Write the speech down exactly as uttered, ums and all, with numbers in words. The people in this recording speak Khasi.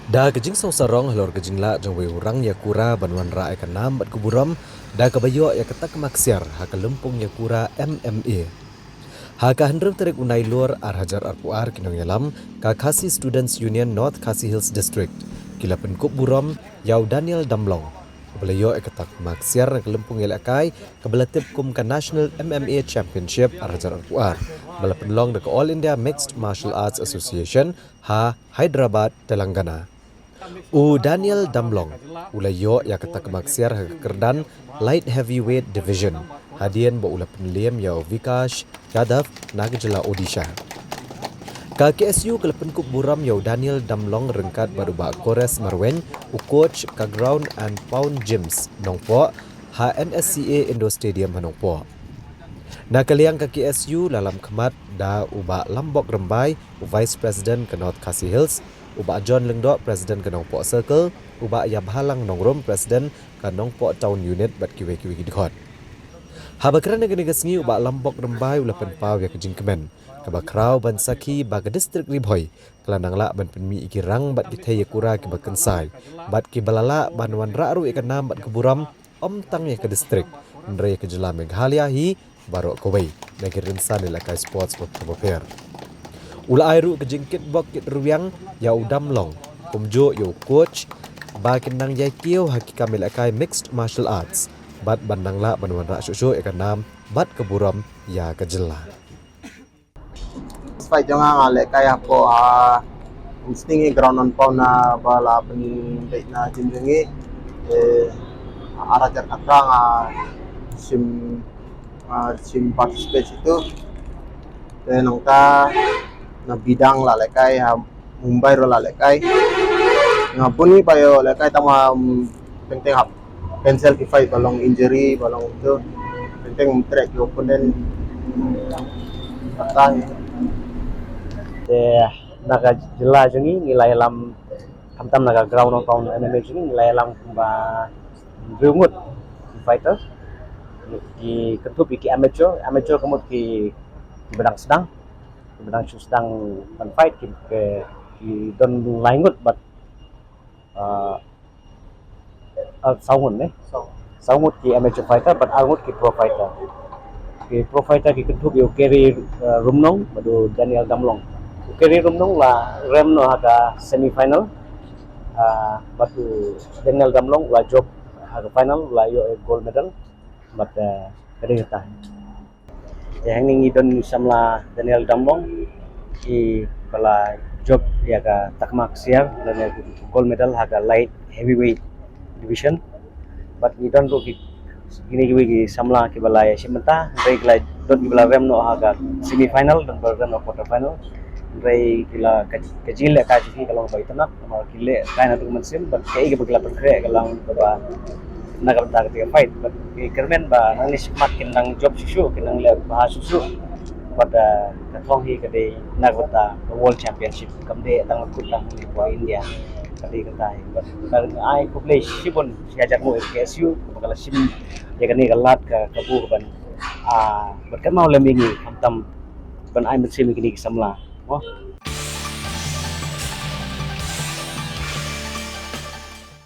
Da ka jingsngewsarong halor ka jinglah jong uwei u rang ïakura ban wanrah ïa ka nam bad ka burom da kaba ïoh ïa ka takma ksiar ha ka lympung ïakura M M A. Ha ka hynriew tarik u Nailur ar hajar arphew ar, ki nongïalam ka Khasi Students Union North Khasi Hills District ki la pynkup burom ïa u Daniel Damlong, uba la ïoh ïa ka takma ksiar na ka lympung ïalehkai kaba la tip kum ka National M M A Championship ar hajar arphew ar, ba la pynlong da ka All India Mixed Martial Arts Association ha Hyderabad, Telangana. U Daniel Damlong u la ïoh ïa ka takma ksiar ha ka kyrdan Light Heavyweight Division hadien ba u la pynliem ïa u Vikash Yadav na ka jylla Odisha. Ka K S U ka la pynkup burom ïa u Daniel Damlong ryngkat bad u Bah Kores Marwein, u coach ka Ground and Pound Gyms Nongpoh ha N S C A Indoor Stadium ha Nongpoh. Na ka liang ka K S U la lam khmat da u Bah Lambok Rymbai, u Vice President ka North Khasi Hills, u Bah John Lyngdoh, President ka Nongpoh Circle, u Bah Ïabhalang Nongrum, President ka Nongpoh Town Unit, bad kiwei kiwei ki dkhot. Haba kren ha kane ka sngi, u Bah Lambok Rymbai u la pynpaw ïa ka jingkmen kaba khraw ban sakhi ba ka district Ri Bhoi ka la nang lah ban pynmih ïa ki rang bad ki thei ïakura kiba kynsai bad kiba la lah ban wanrah ruh ïa ka nam bad ka burom ym tang ïa ka district, hynrei ïa ka jylla Meghalaya hi baroh kawei na ki rynsan ïalehkai sports bapher bapher. U la ai ruh ka jingkitbok kitrwiang ïa u Damlong kumjuh ïa u coach ba kin nang ïai kiew ha ki kam ïalehkai mixed martial arts bad ban nang lah ban wanrah shuh shuh ïa ka nam bad ka burom ïa ka jylla. Fight jong nga nga lehkai hapoh ha Umsning hi, ground and pound na ba la pynbeit na gym jong ngi. Eh, ar hajar khatkhyndai nga shim, nga shim participate itu. Te nangta na Bidang la lehkai, ha Mumbai ruh la lehkai. Nga bun hi ba ïoh lehkai tang ma, um, teng teng hap cancel ki fight ba long injury ba long tu. Teng teng um trek ki opponent. Kata hi. Te na ka jylla jong ngi ngi la ïalam, khamtam na ka ground and pound M M A jong ngi ngi la ïalam kumba hynriew ngut ki fighter. Ki kynthup ïa ki amateur, amateur ka mut ki, kiba dang sdang, kiba dang shu sdang ban fight, ki, ki, ki don lai ngut bad, ah, ah, saw ngut ne? Saw ngut ki amateur fighter bad ar ngut ki pro fighter. Ki pro fighter ki kynthup ïa u Kerry, ah, Rumnong bad u Daniel Damlong. U Kerry Rumnong la rem noh ha ka semi final. Ah, bad u Daniel Damlong la jop ha ka final, la ïoh gold medal. Bad, ah, ka dei kata. Te hangne ngi don i samla Daniel Damlong, i ba la jop ïa ka takma ksiar lane gold medal ha ka light heavyweight division. Bad ngi don ruh ki, kine kiwei ki samla kiba la ïashim bynta, hynrei ki la don kiba la rem noh ha ka semi final, don ba rem noh quarter final. Hynrei ki la ka, ka jingïalehkai jong ki ka long ba itynnad, namar ki lehkai naduh mynsiem bad kaei kaba ki la pynkhreh ka long kaba na ka bynta kata ka fight. Bad ngi kyrmen ba nangne shakhmat kin nang jop shuh shuh, kin nang leh bha shuh shuh. Bad, ah, ka thong hi ka dei na ka bynta ka World Championship, kam dei tang kut tang ha India. Ka dei kata hi. Bad nga ai khublei shibun sha ka jingmut K S U kaba ka la shim ïa kane ka lad ka, kabu ban, ah, bad ka mawlem ïa ngi khamtam ban ai mynsiem ïa kine ki samla. Mo?